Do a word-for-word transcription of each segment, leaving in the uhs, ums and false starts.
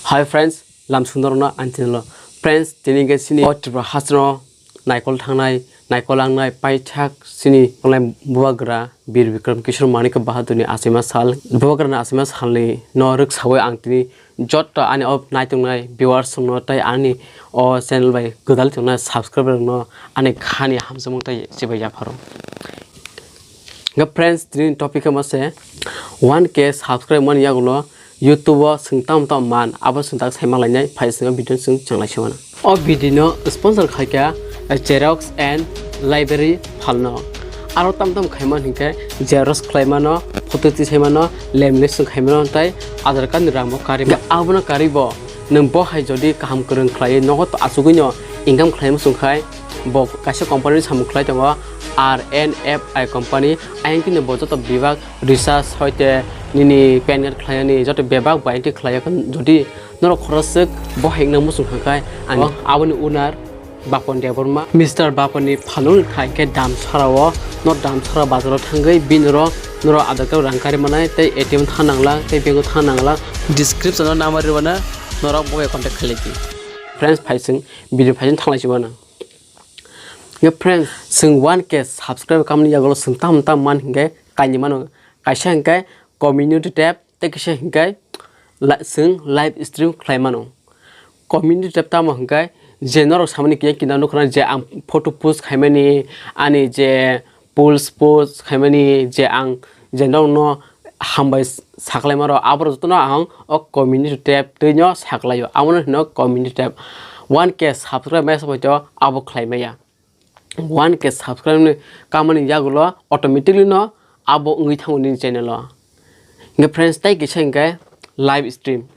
Hi friends, lam sundorno ang channel o. Friends, tini ke sini o Tripura hastro naikol thangnai, naikol langnai, paithak sini onglai bubagra Bir Bikram Kishore Manik Bahadur ni asima sal, bubagra ni asima sal ni no rwksawi ang tini jotto ani o naitongnai viewers rokno tei ani o channel bai gwdal tongnai subscriber rokno ani khani hamjakmung tei chibai yapharo. Hwnkhe friends, tini topic khe ma se one K subscribe mani yagulo YouTube o chwng tamo tamo man, abo chwng tak sai ma lainai, phai chwng video chwng chang lai se mano. O video no sponsor khai kha Xerox and Library phalno. Aro tamo tamo khai man hinkhe xerox khlai mano, photo tisai mano, lamination khai mano tei Aadhaar card ni rang bo karwi mano. Abono karwi bo nwng bo hai jodi kaham kwrwng khlaiwi nogo to achugwi no income khlai muchung khai, bo kaisa company ni samung khlai tongo, R N F I company. Ayang khe bo joto bebak recharge hoite nini pan card khlainani joto bebak bai khe khlai o. Jodi norok khorokchwk bo hai wngna muchung kha khai, ang aboni owner Bapon Debbarma, Mister Bapon ni phalung khai khe Damsara o, no Damsara bazar o thangwi bini ro norok Aadhaar card rang karwi manai tei A T M thang nangla tei bank o thang nangla. Description o number rwna norok bo contact khlai di. Friends, phai chwng video phai chwng thanglai si mano. Nge friends, chwng one K subscriber kamani yagulo chwng tam tam man hinkhe kaini mano. Kaisa hinkhe community tab, tei kisa hinkhe la-, chwng live stream khlai mano. Community tab tamo hinkhe je norok samani kiya kina nukho na je ang photo post khaimani, ani je pools post khaimani, je ang je norokno hambai saklaima rok, aborok jotono ang o community tab twino saklaio, abono hino community tab. One K subscribe maya sabaito abo khlaimaya. One K subscribe ni kamani yagulo automatically no abo wngwi thango nini channel o. Hingke friends, tei kisa hingke live stream.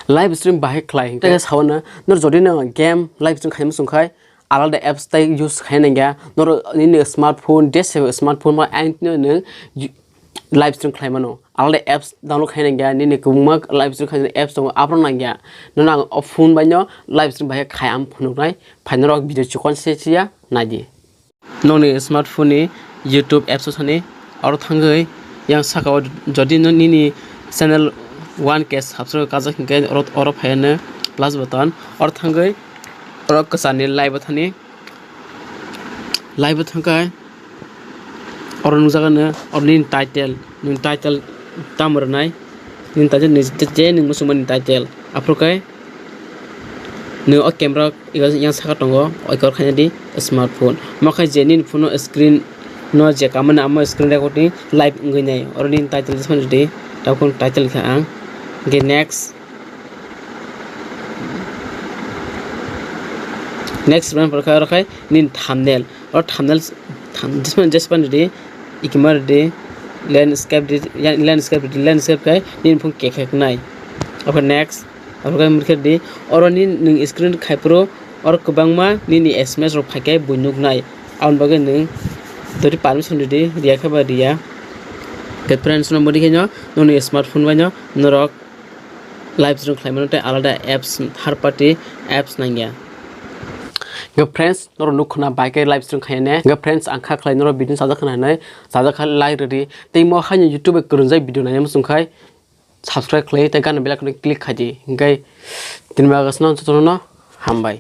Live stream bahai khlai hingke sao no, nor jodi no game live stream khaima song khai, alada apps tei use khai nangya, nor nini smartphone, desktop smartphone ma ang tino nwng live stream khlai mano. Alada apps download khai nangya, nini kwbangma live stream khai apps tongo, aphuru nangya. Nono ang o phone bai no live stream bahai khai ang phunuknai, phai norok video chikon se chiya naidi. Nokni smartphone ni YouTube apps o thani, oro thangwi yang saka o jodi no nini channel one K subscribe kajak hinkhe oro, oro phaiya no plus button, oro thangwi oro kwchar ni live o thani, live o thangkhe oro nukjago no oro nini title, nini title tamo rwnai, nini title ni je nini muchungmani title, aphuru khe nwng o camera yang saka tongo, o khe khaina di smartphone. Omo khe je nini phone o screen no je kamani amo screen record ni live wngwi nai. Oro nini title se mani di, tabuk title khe ang. Hingke next, next mani pore khe oro khe nini thumbnail. Oro thumbnail, thumb-, jesmani, jesmani di, ikima di, landscape di, ya-, landscape di, landscape khe nini phone kekhek nai. Oke next. Abo khe murkhe di, oro ni nwng screen khai phuru oro kwbangma nini S M S rok phai khe bui nuk nai. Aboni bagwi nwng dori permission ridi, riya khe ba riya. Tei friends no bwdwi khe no nokni smartphone bai no norok live stream khlai mano tei alada apps, third party apps nangya. Hingke friends, norok nuk khna bai khe live stream khai ne. Hingke friends, ang kha khlai norok video sajak khna hinwi, sajak kha like ridi. Tei mo haino YouTube bai kwrwngjak video naina muchung khai subscribe khlai tei gana bell icon click khai di. Hingke tini bagwi jotono hambai.